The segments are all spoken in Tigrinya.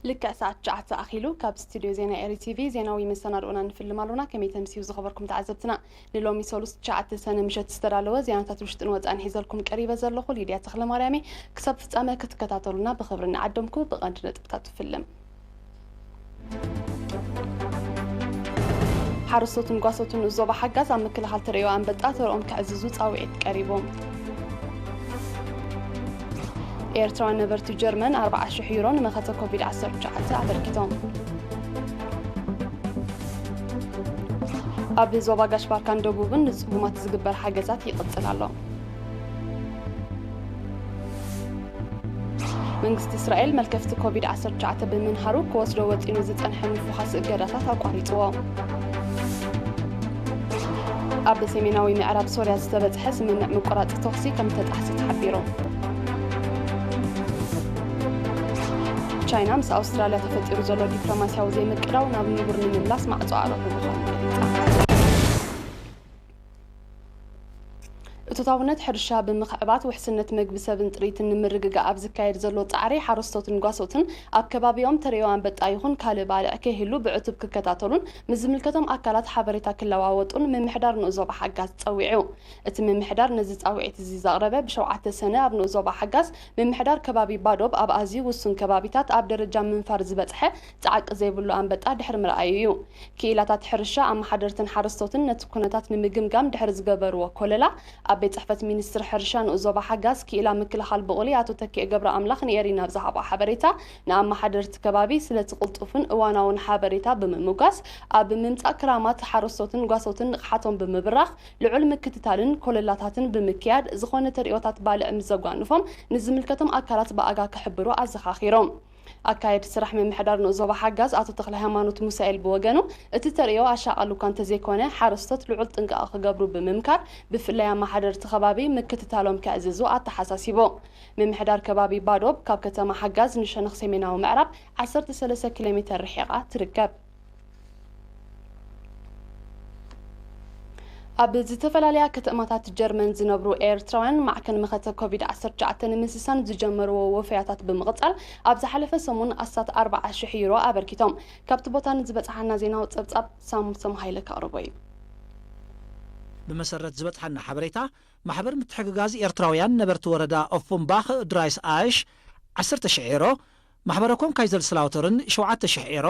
ልክዕ ሰዓት ትሽዓተ ኣኺሉ ካብ ስቱድዮ ዜና ኤሪ ቲቪ ዜናዊ መሰናድኦና ንፍልም ኣሎና። ከመይ ተምስዩ ዝኸበርኩም ተዓዘብትና? ንሎሚ ሰሉስ ትሽዓተ ሰነ ምሸት ዝተዳለወ ዜናታት ውሽጥን ወጻእን ሒዘልኩም ቀሪበ ዘለኹ ሊድያ ተኽለ ማርያም እየ። ክሳብ ፍጻመ ክትከታተሉና ብኽብሪ እናዓደምኩ ብቐንዲ ነጥብታት ፍልም። ሓረስቶትን ጓሶትን ዞባ ሓጋዝ ኣብ ምክልኻል ተርእዮ ኣንበጣ ተርኦም ከዕዝዙ ጻውዒት ቀሪቡ። ኤርትራውያን ነበርቲ ጀርመን ኣርብዓ ሽሕ ዩሮ ንመኸተ ኮቪድ ዓሰርተ ትሽዓተ ኣበርኪቶም። ኣብ ዞባ ጋሽ ባርካን ደቡብን ንጽጉማት ዝግበር ሓገዛት ይቕጽል ኣሎ። መንግስቲ እስራኤል መልከፍቲ ኮቪድ ዓሰርተ ትሽዓተ ብምንሃሩ ክወስዶ ወጢኑ ዝጸንሐ ምፍዃስ እገዳታት ኣቋሪጽዎ። ኣብ ሰሜናዊ ምዕራብ ሶርያ ዝተበጽሐ ስምምዕ ምቁራጽ ተኹሲ ከም ዝተጣሕሰ ተሓቢሩ። ቻይና ምስ ኣውስትራልያ ተፈጢሩ ዘሎ ዲፕሎማስያዊ ዘይምቅዳው ናብ ንቡር ንምምላስ ማዕጾ ኣረኹ ምዃኑ ገሊጻ። እቶታውነት ሕርሻ ብምኽዕባት ውሕስነት መግቢ ሰብን ጥሪትን ንምርግጋእ ኣብ ዝካየድ ዘሎ ጻዕሪ ሓረስቶትን ጓሶትን ኣብ ከባቢኦም ተርእዮ ኣንበጣ ይኹን ካልእ ባልዕ ከይህሉ ብዕቱብ ክከታተሉን ምስ ዝምልከቶም ኣካላት ሓበሬታ ክለዋወጡን ምምሕዳር ንኡስ ዞባ ሓጋዝ ጸዊዑ። እቲ ምምሕዳር ነዚ ጻውዒት እዚ ዘቕረበ ብሸውዓተ ሰነ ኣብ ንኡስ ዞባ ሓጋዝ ምምሕዳር ከባቢ ባዶብ ኣብ ኣዝዩ ውሱን ከባቢታት ኣብ ደረጃ ምንፋር ዝበጽሐ ጻዕቂ ዘይብሉ ኣንበጣ ድሕሪ ምርኣዩ እዩ። ክኢላታት ሕርሻ ኣመሓደርትን ሓረስቶትን ነቲ ኩነታት ንምግምጋም ድሕሪ ዝገበርዎ ኮለላ፣ ኣብ ቤት ጽሕፈት ሚኒስትሪ ሕርሻ ንኡስ ዞባ ሓጋዝ ክኢላ ምክልኻል ብቑሊ ኣቶ ተኪኤ ገብረኣምላኽ ንኤሪና ኣብ ዝሃቦ ሓበሬታ፣ ንኣመሓደርቲ ከባቢ ስለቲ ቅልጡፍን እዋናውን ሓበሬታ ብምምጓስ፣ ኣብ ምምጻእ ክራማት ሓረስቶትን ጓሶትን ንቕሓቶም ብምብራኽ፣ ልዑል ምክትታልን ኮለላታትን ብምክያድ፣ ዝኾነ ተርእዮታት ባልዕ ምስ ዘጓንፎም ንዝምልከቶም ኣካላት ብኣጋ ክሕብሩ ኣዘኻኺሮም። ኣካየዲ ስራሕ ምምሕዳር ንኡስ ዞባ ሓጋዝ ኣቶ ተኽለ ሃይማኖት ሙሳኤል ብወገኑ፣ እቲ ተርእዮ ኣሻቓሊ እኳ እንተዘይኮነ፣ ሓረስቶት ልዑል ጥንቃቐ ክገብሩ ብምምካር፣ ብፍላይ ኣመሓደርቲ ከባቢ ምክትታሎም ከዕዝዙ ኣተሓሳሲቡ። ምምሕዳር ከባቢ ባዶብ ካብ ከተማ ሓጋዝ ንሸነኽ ሰሜናዊ ምዕራብ ዓሰርተ ሰለስተ ኪሎ ሜተር ርሒቓ ትርከብ። ኣብ ዝተፈላለያ ከተማታት ጀርመን ዝነብሩ ኤርትራውያን ማዕከን መኸተ ኮቪድ ዓሰርተ ትሽዓተ ንምስሳን ዝጀመርዎ ወፈያታት ብምቕጻል፣ ኣብ ዝሓለፈ ሰሙን ኣስታት ኣርብዓ ሽሕ ዩሮ ኣበርኪቶም። ካብቲ ቦታ ንዝበጽሓና ዜናዊ ጸብጻብ ሳምሶም ሃይለ ከቕርቦ እዩ። ብመሰረት ዝበጽሓና ሓበሬታ፣ ማሕበር ምትሕግጋዝ ኤርትራውያን ነበርቲ ወረዳ ኦፍንባኽ ድራይስ ኣሽ ዓሰርተ ሽሕ ኤሮ፣ ማሕበረኮም ካይዘልስላውተርን ሸውዓተ ሽሕ ኤሮ፣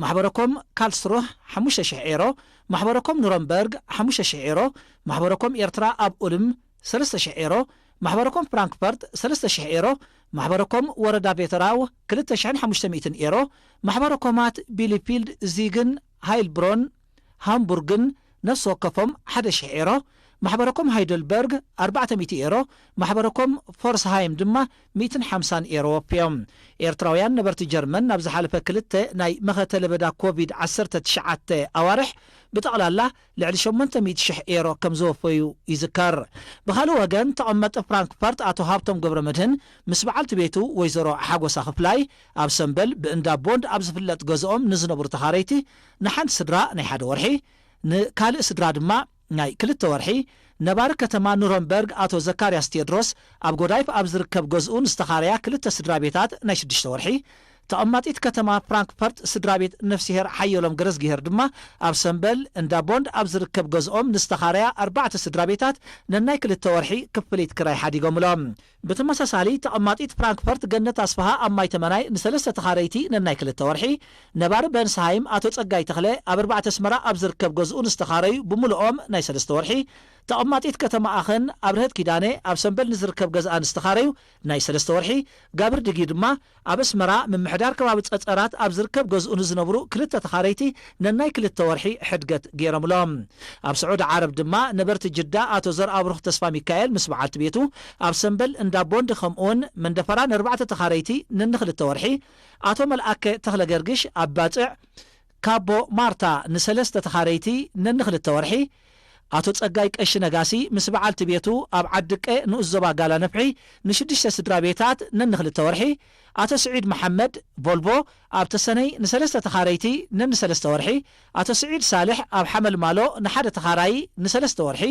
ማሕበረኮም ካልስሩህ ሓሙሽተ ሽሕ ኤሮ፣ ማሕበረኮም ኑረምበርግ ሓሙሽተ ሽሕ ኤሮ፣ ማሕበረኮም ኤርትራ ኣብ ኡልም ሰለስተ ሽሕ ኤሮ፣ ማሕበረኮም ፍራንክፈርት ሰለስተ ሽሕ ኤሮ፣ ማሕበረኮም ወረዳ ቬተራው ክልተ ሽሕን ሓሙሽተ ሚእትን ኤሮ፣ ማሕበረኮማት ቢሊፊልድ፣ ዚግን ሃይልብሮን ሃምቡርግን ነፍሲ ወከፎም ሓደ ሽሕ ኤሮ፣ ማሕበረኮም ሃይደልበርግ ኣርባዕተ ሚእቲ ኤሮ፣ ማሕበረኮም ፎርስሃይም ድማ ሚእትን ሓምሳን ኤሮ ወፍዮም። ኤርትራውያን ነበርቲ ጀርመን ናብ ዝሓለፈ ክልተ ናይ መኸተ ለበዳ ኮቪድ ዓሰርተ ትሽዓተ ኣዋርሕ ብጠቕላላ ልዕሊ ሸሞንተ ሚእቲ ሽሕ ኤሮ ከም ዝወፈዩ ይዝከር። ብኻልእ ወገን፣ ተቐመጢ ፍራንክፈርት ኣቶ ሃብቶም ገብረመድህን ምስ በዓልቲ ቤቱ ወይዘሮ ሓጎሳ ክፍላይ ኣብ ሰምበል ብእንዳ ቦንድ ኣብ ዝፍለጥ ገዝኦም ንዝነብሩ ተኻረይቲ፣ ንሓንቲ ስድራ ናይ ሓደ ወርሒ፣ ንካልእ ስድራ ድማ ናይ ክልተ ወርሒ፣ ነባሪ ከተማ ኑረምበርግ ኣቶ ዘካርያስ ቴድሮስ ኣብ ጎዳይፍ ኣብ ዝርከብ ገዝኡ ንዝተኻረያ ክልተ ስድራ ቤታት ናይ ሽዱሽተ ወርሒ፣ ተቐማጢት ከተማ ፍራንክፈርት ስድራ ቤት ነፍስሄር ሓየሎም ገረዝግሄር ድማ ኣብ ሰምበል እንዳ ቦንድ ኣብ ዝርከብ ገዝኦም ንዝተኻረያ ኣርባዕተ ስድራ ቤታት ነናይ ክልተ ወርሒ ክፍሊት ክራይ ሓዲጎምሎም። ብተመሳሳሊ፣ ተቐማጢት ፍራንክፈርት ገነት ኣስፍሃ ኣብ ማይ ተመናይ ንሰለስተ ተኻረይቲ ነናይ ክልተ ወርሒ፣ ነባሪ በንስሃይም ኣቶ ጸጋይ ተኽለ ኣብ ኣርባዕተ ኣስመራ ኣብ ዝርከብ ገዝኡ ንዝተኻረዩ ብምልኦም ናይ ሰለስተ ወርሒ፣ ተቐማጢት ከተማ ኣኸን ኣብርሀት ኪዳነ ኣብ ሰምበል ንዝርከብ ገዝኣ ንዝተኻረዩ ናይ ሰለስተ ወርሒ፣ ጋብር ድጊ ድማ ኣብ ኣስመራ ምምሕዳር ከባቢ ጸጸራት ኣብ ዝርከብ ገዝኡ ንዝነብሩ ክልተ ተኻረይቲ ነናይ ክልተ ወርሒ ሕድገት ገይሮምሎም። ኣብ ስዑዲ ዓረብ ድማ ነበርቲ ጅዳ ኣቶ ዘርኣብሩኽ ተስፋ ሚካኤል ምስ በዓልቲ ቤቱ ኣብ ሰምበል እንዳ ቦንድ ከምኡውን መንደፈራ ንኣርባዕተ ተኻረይቲ ነንክልተ ወርሒ፣ ኣቶ መልኣከ ተኽለ ገርግሽ ኣብ ባጽዕ ካቦ ማርታ ንሰለስተ ተኻረይቲ ነንክልተ ወርሒ፣ ኣቶ ጸጋይ ቀሺ ነጋሲ ምስ በዓልቲ ቤቱ ኣብ ዓዲ ቀ ንኡስ ዞባ ጋላ ነፍሒ ንሽዱሽተ ስድራ ቤታት ነንክልተ ወርሒ፣ ኣቶ ስዒድ መሓመድ ቮልቮ ኣብ ተሰነይ ንሰለስተ ተኻረይቲ ነንሰለስተ ወርሒ፣ ኣቶ ስዒድ ሳልሕ ኣብ ሓመልማሎ ንሓደ ተኻራዪ ንሰለስተ ወርሒ፣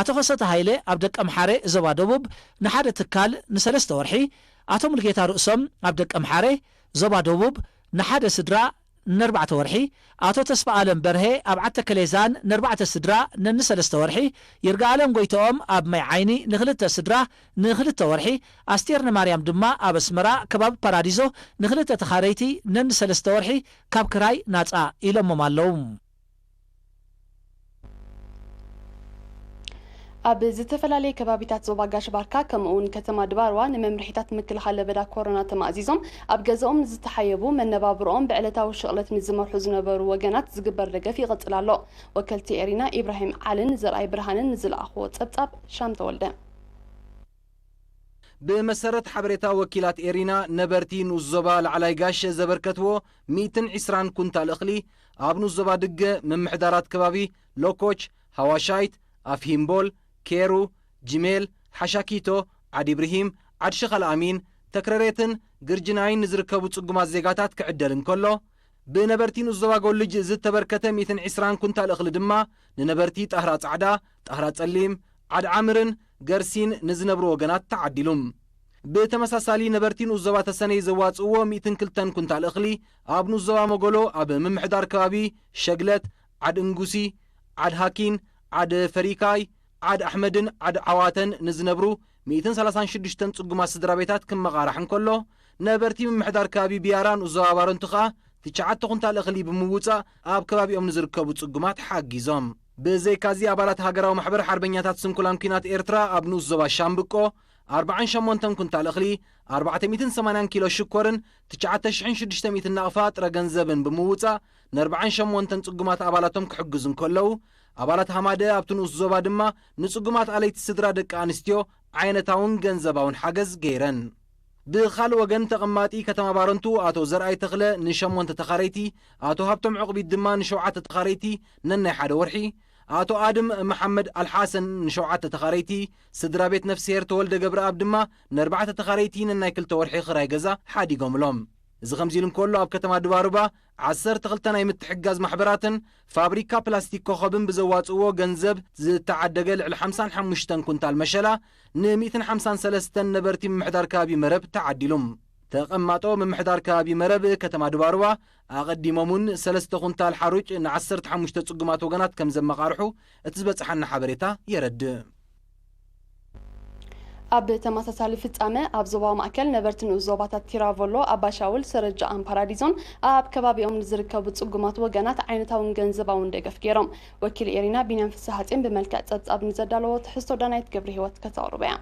ኣቶ ከሰተ ሃይለ ኣብ ደቀምሓረ ዞባ ደቡብ ንሓደ ትካል ንሰለስተ ወርሒ፣ ኣቶ ሙልጌታ ርእሶም ኣብ ደቀምሓረ ዞባ ደቡብ ንሓደ ስድራ ነርባዕተ ወርሒ፣ ኣቶ ተስፋ ኣለም በርሄ ኣብ ዓተ ከሌዛን ነርባዕተ ስድራ ነንሰለስተ ወርሒ፣ ይርጋ ኣለም ጎይተኦም ኣብ ማይ ዓይኒ ንክልተ ስድራ ንክልተ ወርሒ፣ ኣስቴር ነማርያም ድማ ኣብ ኣስመራ ከባቢ ፓራዲዞ ንክልተ ተኻረይቲ ነንሰለስተ ወርሒ ካብ ክራይ ናጻ ኢሎሞም ኣለዉ። ኣብ ዝተፈላለየ ከባቢታት ዞባ ጋሽ ባርካ ከምኡ እውን ከተማ ድባርዋ ንመምርሒታት ምክልኻል ለበዳ ኮሮና ተማእዚዞም ኣብ ገዛኦም ዝተሓየቡ መነባብሮኦም ብዕለታዊ ሽቕለት ንዝመርሑ ዝነበሩ ወገናት ዝግበር ደገፍ ይቕጽል ኣሎ። ወከልቲ ኤሪና ኢብራሂም ዓልን ዘርኣይ ብርሃንን ንዝለኣኽዎ ጸብጻብ ሻም ተወልደ። ብመሰረት ሓበሬታ ወኪላት ኤሪና፣ ነበርቲ ንኡስ ዞባ ላዕላይ ጋሽ ዘበርከትዎ ሚእትን ዕስራን ኩንታል እኽሊ ኣብ ንኡስ ዞባ ድገ፣ ምምሕዳራት ከባቢ ሎኮች፣ ሃዋሻይት፣ ኣፍሂምቦል፣ ኬሩ፣ ጅሜል፣ ሓሻኪቶ፣ ዓዲ ብርሂም፣ ዓዲ ሸኻል ኣሚን፣ ተክረሬትን ግርጅናይን ንዝርከቡ ጽጉማት ዜጋታት ክዕደል እንከሎ፣ ብነበርቲ ንኡስ ዞባ ጎልጅ ዝተበርከተ ሚእትን ዕስራን ኩንታል እኽሊ ድማ ንነበርቲ ጣህራ ጻዕዳ፣ ጣህራ ጸሊም፣ ዓድ ዓምርን ገርሲን ንዝነብሩ ወገናት ተዓዲሉ። ብተመሳሳሊ ነበርቲ ንኡስ ዞባ ተሰነይ ዘዋጽእዎ ሚእትን ክልተን ኩንታል እኽሊ ኣብ ንኡስ ዞባ መጎሎ ኣብ ምምሕዳር ከባቢ ሸግለት፣ ዓድ እንጉሲ፣ ዓድ ሃኪን፣ ዓድ ፈሪካይ፣ ዓድ ኣሕመድን ዓድ ዓዋተን ንዝነብሩ ሚእትን ሰላሳን ሽዱሽተን ጽጉማት ስድራ ቤታት ክመቓራሕ እንከሎ፣ ነበርቲ ምምሕዳር ከባቢ ቢያራ ንኡስ ዞባ ባረንቱ ከኣ ትሽዓተ ኩንታል እኽሊ ብምውጻእ ኣብ ከባቢኦም ንዝርከቡ ጽጉማት ሓጊዞም። ብዘይካዚ ኣባላት ሃገራዊ ማሕበር ሓርበኛታት ስንኩላን ኲናት ኤርትራ ኣብ ንኡስ ዞባ ሻምብቆ ኣርባዓን ሸሞንተን ኩንታል እኽሊ፣ ኣርባዕተ ሚእትን ሰማንያን ኪሎ ሽኮርን ትሽዓተ ሽሕን ሽዱሽተ ሚእትን ናቕፋ ጥረ ገንዘብን ብምውጻእ ንኣርባዓን ሸሞንተን ጽጉማት ኣባላቶም ክሕግዙ እንከለዉ፣ ኣባላት ሃማደ ኣብቲ ንኡስ ዞባ ድማ ንጽጉማት ኣለይቲ ስድራ ደቂ ኣንስትዮ ዓይነታውን ገንዘባውን ሓገዝ ገይረን። ብኻልእ ወገን ተቐማጢ ከተማ ባረንቱ ኣቶ ዘርኣይ ተኽለ ንሸሞንተ ተኻረይቲ፣ ኣቶ ሃብቶም ዕቕቢት ድማ ንሸውዓተ ተኻረይቲ ነናይ ሓደ ወርሒ፣ ኣቶ ኣድም መሓመድ ኣልሓሰን ንሸውዓተ ተኻረይቲ፣ ስድራ ቤት ነፍስሄር ተወልደ ገብረኣብ ድማ ንኣርባዕተ ተኻረይቲ ነናይ ክልተ ወርሒ ኽራይ ገዛ ሓዲጎምሎም። እዚ ከምዚ ኢሉ እንከሎ፣ ኣብ ከተማ ድባሩባ ዓሰርተ ክልተ ናይ ምትሕግጋዝ ማሕበራትን ፋብሪካ ፕላስቲክ ኮኸብን ብዘዋጽእዎ ገንዘብ ዝተዓደገ ልዕሊ ሓምሳን ሓሙሽተን ኩንታል መሸላ ን ሚእትን ሓምሳን ሰለስተን ነበርቲ ምምሕዳር ከባቢ መረብ ተዓዲሉ። ተቐማጦ ምምሕዳር ከባቢ መረብ ከተማ ድባሩባ ኣቐዲሞም እውን ሰለስተ ኩንታል ሓሩጭ ንዓሰርተ ሓሙሽተ ጽጉማት ወገናት ከም ዘመቓርሑ እቲ ዝበጽሓና ሓበሬታ የረድእ። ኣብ ተመሳሳሊ ፍጻመ፣ ኣብ ዞባ ማእከል ነበርቲ ንኡስ ዞባታት ቲራቮሎ፣ ኣባሻውል፣ ሰረጃኣን ፓራዲዞን ኣብ ከባቢኦም ንዝርከቡ ጽጉማት ወገናት ዓይነታውን ገንዘባውን ደገፍ ገይሮም። ወኪል ኤሪና ቢንያም ፍስሓጽዮን ብመልክዕ ጸብጻብ ንዘዳለዎ ትሕዝቶ ዳናይት ገብረሂወት ከተቕርቦ እያ።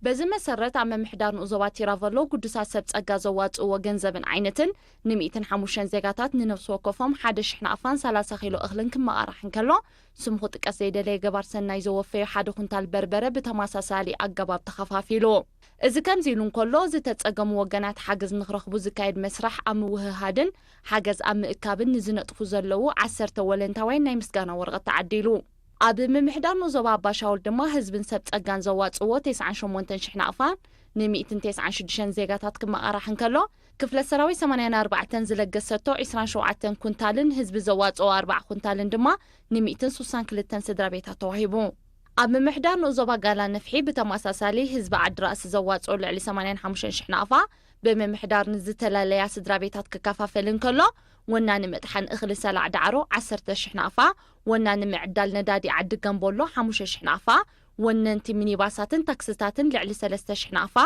በዚ መሰረት ኣብ ምምሕዳር ንኡስ ዞባ ቲራቨሎ ግዱሳት ሰብ ጸጋ ዘዋጽእዎ ገንዘብን ዓይነትን ንሚእትን ሓሙሽተን ዜጋታት ንነፍሲ ወከፎም ሓደ ሽሕ ናቕፋን ሰላሳ ኪሎ እኽልን ክመቓራሕ እንከሎ፣ ስሙ ክጥቀስ ዘይደለየ ገባር ሰናይ ዘወፈዮ ሓደ ኩንታል በርበረ ብተመሳሳሊ ኣገባብ ተኸፋፊሉ። እዚ ከምዚ ኢሉ እንከሎ፣ ዝተጸገሙ ወገናት ሓገዝ ንክረኽቡ ዝካየድ መስርሕ ኣብ ምውህሃድን ሓገዝ ኣብ ምእካብን ንዝነጥፉ ዘለዉ ዓሰርተ ወለንታውያን ናይ ምስጋና ወረቐት ተዓዲሉ። ኣብ ምምሕዳር ንኡስ ዞባ ኣባሻውል ድማ ህዝብን ሰብ ጸጋን ዘዋጽእዎ ተስዓን ሸሞንተን ሽሕ ናቕፋን ንሚእትን ተስዓን ሽዱሽተን ዜጋታት ክመቓራሕ እንከሎ፣ ክፍለ ሰራዊት ሰማንያን ኣርባዕተን ዝለገሰቶ ዒስራን ሸውዓተን ኩንታልን ህዝቢ ዘዋጽኦ ኣርባዓ ኩንታልን ድማ ንሚእትን ሱሳን ክልተን ስድራ ቤታት ተዋሂቡ። ኣብ ምምሕዳር ንኡስ ዞባ ጋላ ነፍሒ ብተመሳሳሊ ህዝቢ ዓዲ ራእሲ ዘዋጽኦ ልዕሊ ሰማንያን ሓሙሽተን ሽሕ ናቕፋ ብምምሕዳር ንዝተላለያ ስድራ ቤታት ክከፋፈል እንከሎ፣ ወናኒ መጥሓን እኽሊ ሰላዕ ዳዕሮ ዓሰርተ ሽሕ ናቕፋ፣ ወናኒ ምዕዳል ነዳዲ ዓዲ ገምቦሎ ሓሙሽተ ሽሕ ናቕፋ፣ ወነንቲ ሚኒባሳትን ታክስታትን ልዕሊ ሰለስተ ሽሕ ናቕፋ፣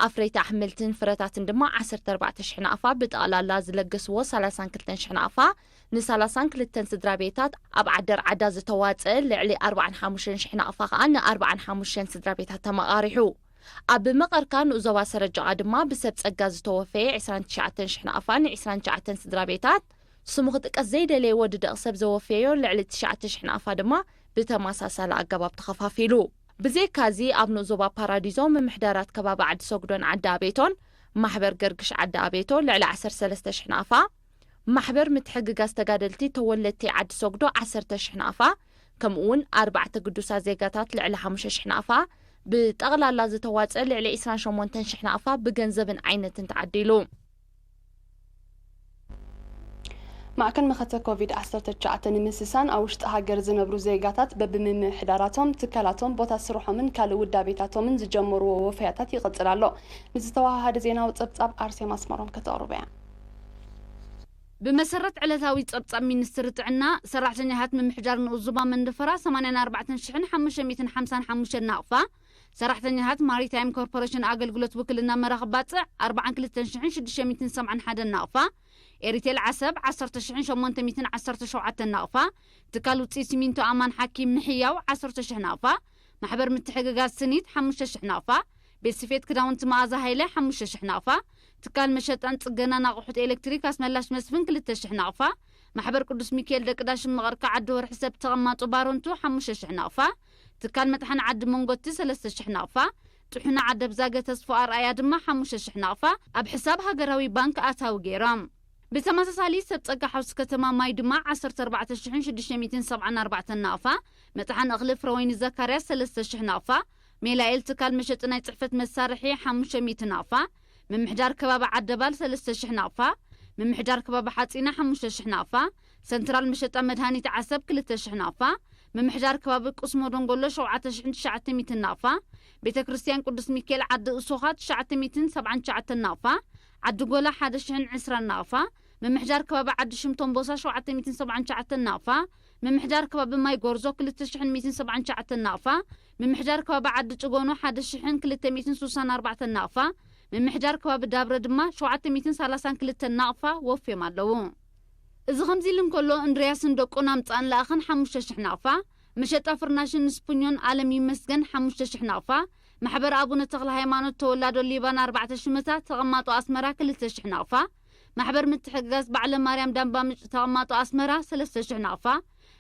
ኣፍረይቲ ኣሕምልትን ፍረታትን ድማ ዓሰርተ ኣርባዕተ ሽሕ ናቕፋ ብጠቕላላ ዝለገስዎ ሰላሳን ክልተን ሽሕ ናቕፋ ንሰላሳን ክልተን ስድራ ቤታት፣ ኣብ ዓደር ዓዳ ዝተዋጸአ ልዕሊ ኣርባዓን ሓሙሽተን ሽሕ ናቕፋ ከኣ ንኣርባዓን ሓሙሽተን ስድራ ቤታት ተመቓሪሑ። ኣብ መቐርካ ንኡስ ዞባ ሰረጃቓ ድማ ብሰብ ጸጋ ዝተወፈየ ዒስራን ትሽዓተን ሽሕ ናቕፋ ንዒስራን ትሽዓተን ስድራ ቤታት፣ ስሙ ክጥቀስ ዘይደለየ ወዲ ደቕ ሰብ ዘወፈዮ ልዕሊ ትሽዓተ ሽሕ ናቕፋ ድማ ብተመሳሳሊ ኣገባብ ተኸፋፊሉ። ብዘይካዚ ኣብ ንኡስ ዞባ ፓራዲዞ ምምሕዳራት ከባቢ ዓዲ ሰጉዶን ዓዲ ኣቤቶን ማሕበር ገርግሽ ዓዲ ኣቤቶ ልዕሊ ዓሰርተ ሰለስተ ሽሕ ናቕፋ፣ ማሕበር ምትሕግጋዝ ተጋደልቲ ተወለድቲ ዓዲ ሰጉዶ ዓሰርተ ሽሕ ናቕፋ፣ ከምኡ እውን ኣርባዕተ ግዱሳት ዜጋታት ልዕሊ ሓሙሽተ ሽሕ ናቕፋ ብጠቕላላ ዝተዋጸ ልዕሊ ዒስራን ሸሞንተን ሽሕ ናቕፋ ብገንዘብን ዓይነትን ተዓዲሉ። ማዕከን መኸተ ኮቪድ ዓሰርተ ትሽዓተ ንምስሳን ኣብ ውሽጢ ሃገር ዝነብሩ ዜጋታት በብምምሕዳራቶም፣ ትካላቶም፣ ቦታ ስርሖምን ካልእ ውዳቤታቶምን ዝጀመርዎ ወፈያታት ይቕጽል ኣሎ። ንዝተወሃሃደ ዜናዊ ጸብጻብ ኣርሴማ ኣስመሮም ከተቕርቦ እያ። ብመሰረት ዕለታዊ ጸብጻብ ሚኒስትሪ ጥዕና፣ ሰራሕተኛታት ምምሕዳር ንኡስ ዞባ መንደፈራ ሰማንያን ኣርባዕተን ሽሕን ሓሙሽተ ሚእትን ሓምሳን ሓሙሽተን ናቕፋ፣ ሰራሕተኛታት ማሪታይም ኮርፖሬሽን ኣገልግሎት ውክልና መራኽብ ባጽዕ ኣርባዓን ክልተን ሽሕን ሽዱሽተ ሚእትን ሰብዓን ሓደን ናቕፋ፣ ኤሪቴል ዓሰብ ዓሰርተ ሽሕን ሸሞንተ ሚእትን ዓሰርተ ሸውዓተን ናቕፋ፣ ትካል ውጽኢት ሲሚንቶ ኣማን ሓኪም ምሕያው ዓሰርተ ሽሕ ናቕፋ፣ ማሕበር ምትሕግጋዝ ስኒት ሓሙሽተ ሽሕ ናቕፋ፣ ቤት ስፌት ክዳውንቲ መኣዛ ሃይለ ሓሙሽተ ሽሕ ናቕፋ፣ ትካል መሸጣን ጽገናን ኣቑሑት ኤሌክትሪክ ኣስመላሽ መስፍን ክልተ ሽሕ ናቕፋ፣ ማሕበር ቅዱስ ሚካኤል ደቂ ዳሽን መቐርካ ዓዲ ወርሒ ሰብ ተቐማጦ ባረንቱ ሓሙሽተ ሽሕ ናቕፋ፣ ትካል መጥሓን ዓዲ መንጎቲ ሰለስተ ሽሕ ናቕፋ፣ ጥሑና ዓዲ ኣብዛገ ተስፎ ኣርኣያ ድማ ሓሙሽተ ሽሕ ናቕፋ ኣብ ሕሳብ ሃገራዊ ባንክ ኣታዊ ገይሮም። ብተመሳሳሊ ሰብ ጸጋ ሓውሲ ከተማ ማይ ድማ ዓሰርተ ኣርባዕተ ሽሕን ሽዱሽተ ሚእትን ሰብዓን ኣርባዕተን ናቕፋ፣ መጥሓን እኽሊ ፍረወይኒ ዘካርያስ ሰለስተ ሽሕ ናቕፋ፣ ሜላኤል ትካል መሸጢ ናይ ጽሕፈት መሳርሒ ሓሙሽተ ሚእቲ ናቕፋ፣ ምምሕዳር ከባቢ ዓደባል ሰለስተ ሽሕ ናቕፋ፣ ምምሕዳር ከባቢ ሓጺና ሓሙሽተ ሽሕ ናቕፋ፣ ሰንትራል መሸጣ መድሃኒት ዓሰብ ክልተ ሽሕ ናቕፋ፣ ምምሕዳር ከባቢ ቁስሞ ደንጎሎ ሸውዓተ ሽሕን ትሽዓተ ሚእትን ናቕፋ፣ ቤተ ክርስቲያን ቅዱስ ሚካኤል ዓዲ እሶኻ ትሽዓተ ሚእትን ሰብዓን ትሽዓተን ናቕፋ፣ ዓዲ ጎላ ሓደ ሽሕን ዕስራን ናቕፋ፣ ምምሕዳር ከባቢ ዓዲ ሽምቶምቦሳ ሸውዓተ ሚእትን ሰብዓን ትሽዓተን ናቕፋ፣ ምምሕዳር ከባቢ ማይ ጎርዞ ክልተ ሽሕን ሚእትን ሰብዓን ትሽዓተን ናቕፋ፣ ምምሕዳር ከባቢ ዓዲ ጭጎኖ ሓደ ሽሕን ክልተ ሚእትን ስሳን ኣርባዕተን ናቕፋ፣ ምምሕዳር ከባቢ ዳብረ ድማ ሸውዓተ ሚእትን ሰላሳን ክልተን ናቕፋ ወፍዮም ኣለዉ። እዚ ከምዚ ኢሉ እንከሎ፣ እንድርያስን ደቁን ኣምጻእን ለኣኽን ሓሙሽተ ሽሕ ናቕፋ፣ መሸጣ ፍርናሽን ስፑኞን ኣለም ይመስገን ሓሙሽተ ሽሕ ናቕፋ፣ ማሕበር ኣቡነ ተኽለ ሃይማኖት ተወላዶ ሊባን ኣርባዕተ ሽመታ ተቐማጦ ኣስመራ ክልተ ሽሕ ናቕፋ፣ ማሕበር ምትሕግጋዝ ባዕለ ማርያም ዳምባ ምጭ ተቐማጦ ኣስመራ ሰለስተ ሽሕ ናቕፋ፣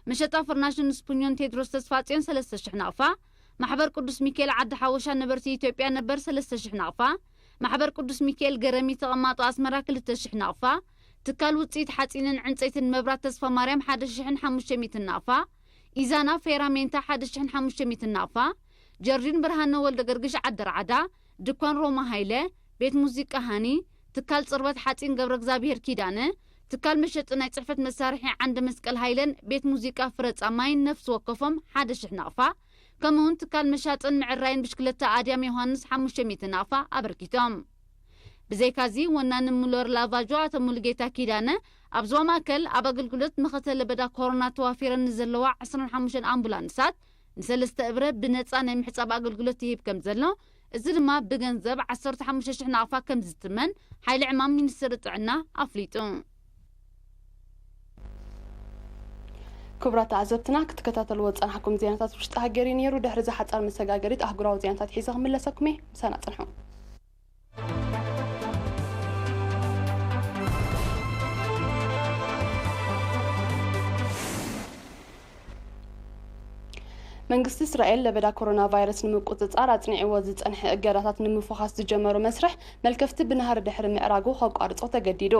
መሸጣ ፍርናሽን ስፑኞን ቴድሮስ ተስፋጽዮን ሰለስተ ሽሕ ናቕፋ፣ ማሕበር ቅዱስ ሚካኤል ዓዲ ሓወሻ ነበርቲ ኢትዮጵያ ነበር ሰለስተ ሽሕ ናቕፋ፣ ማሕበር ቅዱስ ሚካኤል ገረሚ ተቐማጦ ኣስመራ ክልተ ሽሕ ናቕፋ፣ ትካል ውጽኢት ሓጺንን ዕንጸይትን መብራት ተስፋ ማርያም ሓደ ሽሕን ሓሙሽተ ሚእትን ናቕፋ፣ ኢዛና ፌራሜንታ ሓደ ሽሕን ሓሙሽተ ሚእትን ናቕፋ፣ ጀርዲን ብርሃነ ወልደ ገርግሽ ዓዲ ራዕዳ፣ ድኳን ሮማ ሃይለ፣ ቤት ሙዚቃ ሃኒ፣ ትካል ጽርበት ሓጺን ገብረ እግዚኣብሄር ኪዳነ፣ ትካል መሸጢ ናይ ጽሕፈት መሳርሒ ዓንደ መስቀል ሃይለን ቤት ሙዚቃ ፍረ ጻማይን ነፍሲ ወከፎም ሓደ ሽሕ ናቕፋ፣ ከምኡውን ትካል መሻጥን ምዕራይን ብሽክለታ ኣድያም ዮሃንስ ሓሙሽተ ሚእቲ ናቕፋ ኣበርኪቶም። ብዘይካዚ፣ ወናኒ ሙለር ላቫጆ ኣቶ ሙሉጌታ ኪዳነ፣ ኣብ ዞባ ማእከል ኣብ ኣገልግሎት መኸተ ለበዳ ኮሮና ተዋፊረን ንዘለዋ ዕስራን ሓሙሽተን ኣምቡላንሳት፣ ንሰለስተ እብረ ብነጻ ናይ ምሕጻብ ኣገልግሎት ይህብ ከም ዘሎ፣ እዚ ድማ ብገንዘብ ዓሰርተ ሓሙሽተ ሽሕ ናቕፋ ከም ዝትመን ሓይሊ ዕማም ሚኒስትሪ ጥዕና ኣፍሊጡ። ክቡራት ተዓዘብትና፣ ክትከታተልዎ ዝጸናሕኩም ዜናታት ውሽጢ ሃገር እዩ ነይሩ። ድሕሪ እዚ ሓጻር መሰጋገሪት ኣህጉራዊ ዜናታት ሒዘ ክምለሰኩም እየ። ምሳና ጽንሑ። መንግስቲ እስራኤል ለበዳ ኮሮና ቫይረስ ንምቁጽጻር ኣጽኒዕዎ ዝጸንሐ እገዳታት ንምፍዃስ ዝጀመሮ መስርሕ፣ መልከፍቲ ብናህሪ ድሕሪ ምዕራጉ ከቋርጾ ተገዲዱ።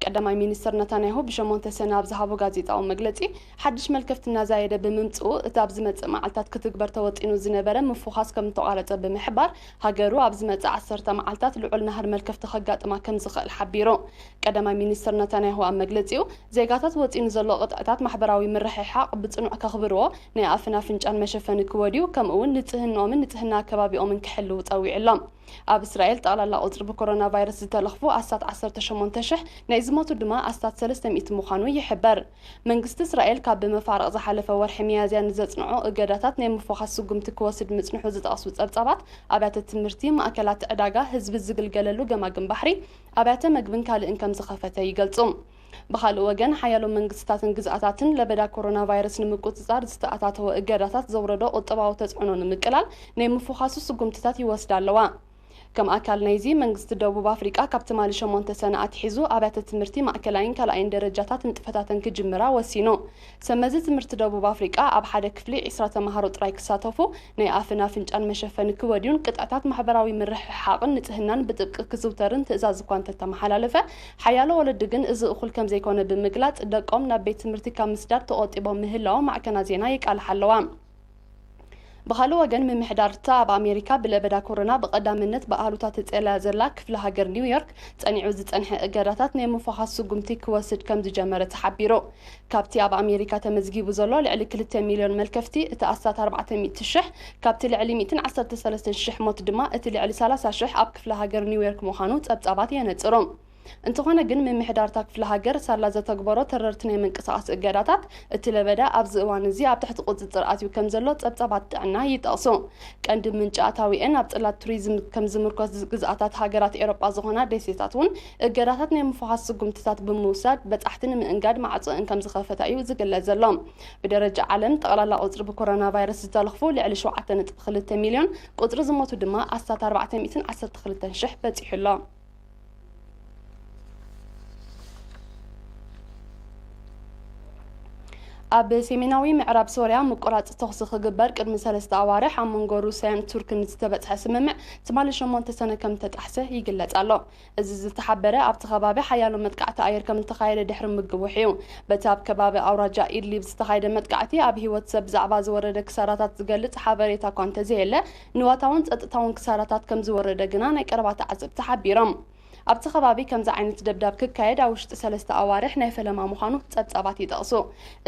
ቀዳማይ ሚኒስትር ነታንያሁ ብሸሞንተ ሰነ ኣብ ዝሃቦ ጋዜጣዊ መግለጺ፣ ሓድሽ መልከፍቲ እናዛየደ ብምምጽኡ፣ እቲ ኣብ ዝመጽእ መዓልታት ክትግበር ተወጢኑ ዝነበረ ምፍዃስ ከም ዝተቋረጸ ብምሕባር፣ ሃገሩ ኣብ ዝመጽእ ዓሰርተ መዓልታት ልዑል ናህሪ መልከፍቲ ከጋጥማ ከም ዝኽእል ሓቢሩ። ቀዳማይ ሚኒስትር ነታንያሁ ኣብ መግለጺኡ፣ ዜጋታት ወጺኡ ንዘሎ ቅጥዕታት ማሕበራዊ ምርሕሓቕ ብጽኑዕ ከኽብርዎ፣ ናይ ኣፍን ኣፍንጫን መሸፈኒ ክወድዩ፣ ከምኡ እውን ንጽህንኦምን ንጽህና ኣከባቢኦምን ክሕልዉ ጸዊዑ ኣሎ። ኣብ እስራኤል ጠቕላላ ቁጽሪ ብኮሮና ቫይረስ ዝተለኽፉ ኣስታት ዓሰርተ ሸሞንተ ሽሕ፣ ናይ ዝሞቱ ድማ ኣስታት ሰለስተ ሚእቲ ምዃኑ ይሕበር። መንግስቲ እስራኤል ካብ ብመፋርቕ ዝሓለፈ ወርሒ ሚያዝያ ንዘጽንዖ እገዳታት ናይ ምፍዃስ ስጉምቲ ክወስድ ምጽንሑ ዝጠቕሱ ጸብጻባት፣ ኣብያተ ትምህርቲ፣ ማእከላት ዕዳጋ፣ ህዝቢ ዝግልገለሉ ገማግም ባሕሪ፣ ኣብያተ መግብን ካልእን ከም ዝኸፈተ ይገልጹ። ብኻልእ ወገን፣ ሓያሎ መንግስትታትን ግዝኣታትን ለበዳ ኮሮና ቫይረስ ንምቁጽጻር ዝተኣታተወ እገዳታት ዘውረዶ ቁጠባዊ ተጽዕኖ ንምቅላል ናይ ምፍዃሱ ስጉምትታት ይወስዳ ኣለዋ። ከም ኣካል ናይዚ፣ መንግስቲ ደቡብ ኣፍሪቃ ካብ ትማሊ ሸሞንተ ሰነ ኣትሒዙ ኣብያተ ትምህርቲ ማእከላይን ካልኣይን ደረጃታት ንጥፈታተን ክጅምራ ወሲኑ። ሰመዚ ትምህርቲ ደቡብ ኣፍሪቃ ኣብ ሓደ ክፍሊ ዒስራ ተማሃሮ ጥራይ ክሳተፉ፣ ናይ ኣፍን ኣፍንጫን መሸፈኒ ክወድዩን ቅጥዕታት ማሕበራዊ ምርሕሓቕን ንጽህናን ብጥብቂ ክዝውተርን ትእዛዝ እኳ እንተተመሓላለፈ፣ ሓያሎ ወለዲ ግን እዚ እኹል ከም ዘይኮነ ብምግላጽ፣ ደቆም ናብ ቤት ትምህርቲ ካብ ምስዳድ ተቖጢቦም ምህላዎም ማዕከናት ዜና የቃልሓ ኣለዋ። ብኻልእ ወገን፣ ምምሕዳር እታ ኣብ ኣሜሪካ ብለበዳ ኮሮና ብቐዳምነት ብኣሉታ ትጸልያ ዘላ ክፍለ ሃገር ኒውዮርክ፣ ጸኒዑ ዝጸንሐ እገዳታት ናይ ምፍዃስ ስጉምቲ ክወስድ ከም ዝጀመረ ተሓቢሩ። ካብቲ ኣብ ኣሜሪካ ተመዝጊቡ ዘሎ ልዕሊ ክልተ ሚልዮን መልከፍቲ፣ እቲ ኣስታት ኣርባዕተ ሚእቲ ሽሕ፣ ካብቲ ልዕሊ ሚእትን ዓሰርተ ሰለስተን ሽሕ ሞት ድማ፣ እቲ ልዕሊ ሰላሳ ሽሕ ኣብ ክፍለ ሃገር ኒውዮርክ ምዃኑ ጸብጻባት የነጽሩ። እንተኾነ ግን፣ ምምሕዳር እታ ክፍለ ሃገር ሳላ ዘተግበሮ ተረርቲ ናይ ምንቅስቓስ እገዳታት፣ እቲ ለበዳ ኣብዚ እዋን እዚ ኣብ ትሕቲ ቁጽጽር ኣትዩ ከም ዘሎ ጸብጻባት ጥዕና ይጠቕሱ። ቀንዲ ምንጪ ኣታዊአን ኣብ ጽላት ቱሪዝም ከም ዝምርኮስ ግዝኣታት ሃገራት ኤውሮጳ ዝኾና ደሴታት እውን፣ እገዳታት ናይ ምፍዃስ ስጉምትታት ብምውሳድ፣ በጻሕቲ ንምእንጋድ ማዕጾአን ከም ዝኸፈታ እዩ ዝግለጽ ዘሎ። ብደረጃ ዓለም፣ ጠቕላላ ቁጽሪ ብኮሮና ቫይረስ ዝተለኽፉ ልዕሊ ሸውዓተ ነጥቢ ክልተ ሚልዮን፣ ቁጽሪ ዝሞቱ ድማ ኣስታት ኣርባዕተ ሚእትን ዓሰርተ ክልተን ሽሕ በጺሑ ኣሎ። ኣብ ሰሜናዊ ምዕራብ ሶርያ ምቁራጽ ተኹሲ ክግበር ቅድሚ ሰለስተ ኣዋርሕ ኣብ መንጎ ሩስያን ቱርክን ዝተበጽሐ ስምምዕ ትማሊ ሸሞንተ ሰነ ከም ተጣሕሰ ይግለጽ ኣሎ። እዚ ዝተሓበረ ኣብቲ ከባቢ ሓያሎ መጥቃዕቲ ኣየር ከም እተኻየደ ድሕሪ ምግውሕ እዩ። በቲ ኣብ ከባቢ ኣውራጃ ኢድሊብ ዝተኻየደ መጥቃዕቲ ኣብ ህይወት ሰብ ብዛዕባ ዝወረደ ክሳራታት ዝገልጽ ሓበሬታ እኳ እንተዘየለ፣ ንዋታውን ጸጥታውን ክሳራታት ከም ዝወረደ ግና ናይ ቀረባ ተዓዘብቲ ሓቢሮም። ኣብቲ ከባቢ ከምዚ ዓይነት ደብዳብ ክካየድ ኣብ ውሽጢ ሰለስተ ኣዋርሕ ናይ ፈለማ ምዃኑ ጸብጻባት ይጠቕሱ።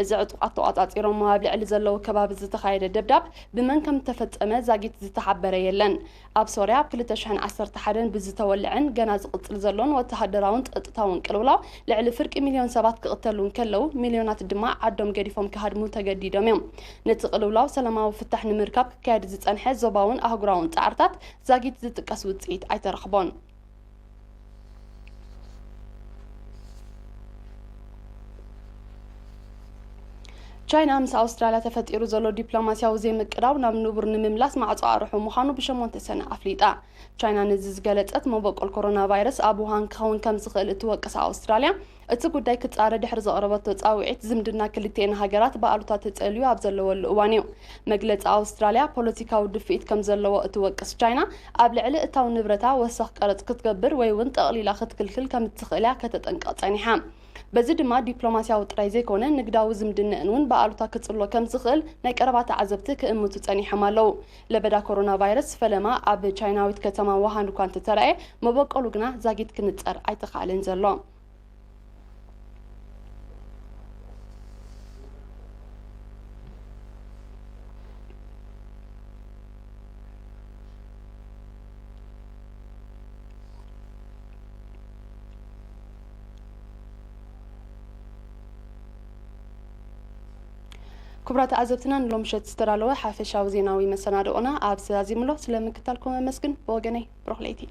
እዚ ዕጡቓት ተቖጻጺሮሞ ኣብ ልዕሊ ዘለዉ ከባቢ ዝተኻየደ ደብዳብ ብመን ከም እተፈጸመ ዛጊት ዝተሓበረ የለን። ኣብ ሶርያ ኣብ ክልተ ሽሕን ዓሰርተ ሓደን ብዝተወልዐን ገና ዝቕጽል ዘሎን ወተሃደራውን ጸጥታውን ቅልውላው፣ ልዕሊ ፍርቂ ሚልዮን ሰባት ክቕተሉ እንከለዉ፣ ሚልዮናት ድማ ዓዶም ገዲፎም ክሃድሙ ተገዲዶም እዮም። ነቲ ቅልውላው ሰላማዊ ፍታሕ ንምርካብ ክካየድ ዝጸንሐ ዞባውን ኣህጉራውን ጻዕርታት ዛጊት ዝጥቀስ ውጽኢት ኣይተረኽቦን። ቻይና ምስ ኣውስትራልያ ተፈጢሩ ዘሎ ዲፕሎማስያዊ ዘይምቅዳው ናብ ንቡር ንምምላስ ማዕጾ ኣርሑ ምዃኑ ብሸሞንተ ሰነ ኣፍሊጣ። ቻይና ነዚ ዝገለጸት፣ መበቆል ኮሮና ቫይረስ ኣብ ውሃን ክኸውን ከም ዝኽእል እትወቅስ ኣውስትራልያ፣ እቲ ጉዳይ ክጻረ ድሕሪ ዘቕረበቶ ጻውዒት፣ ዝምድና ክልቲኤን ሃገራት ብኣሉታ ተጸልዩ ኣብ ዘለወሉ እዋን እዩ። መግለጺ ኣውስትራልያ፣ ፖለቲካዊ ድፍኢት ከም ዘለዎ እትወቅስ ቻይና፣ ኣብ ልዕሊ እታው ንብረታ ወሰኽ ቀረጽ ክትገብር ወይ እውን ጠቕሊላ ክትክልክል ከም እትኽእል እያ ከተጠንቅቕ ጸኒሓ። በዚ ድማ ዲፕሎማስያዊ ጥራይ ዘይኮነ፣ ንግዳዊ ዝምድንአን እውን ብኣሉታ ክጽሎ ከም ዝኽእል ናይ ቀረባ ተዓዘብቲ ክእምቱ ጸኒሖም ኣለዉ። ለበዳ ኮሮና ቫይረስ ፈለማ ኣብ ቻይናዊት ከተማ ውሃን እኳ እንተተራእየ፣ መበቆሉ ግና ዛጊት ክንጸር ኣይተኻእለን ዘሎ። ክቡራት ተዓዘብትና፣ ንሎምሸት ዝተዳለወ ሓፈሻዊ ዜናዊ መሰናድኦና ኣብዚ ዛዚምሎ። ስለ ምክታልኩም ኣመስግን። ብወገነይ፣ ብሩኽ ለይቲ።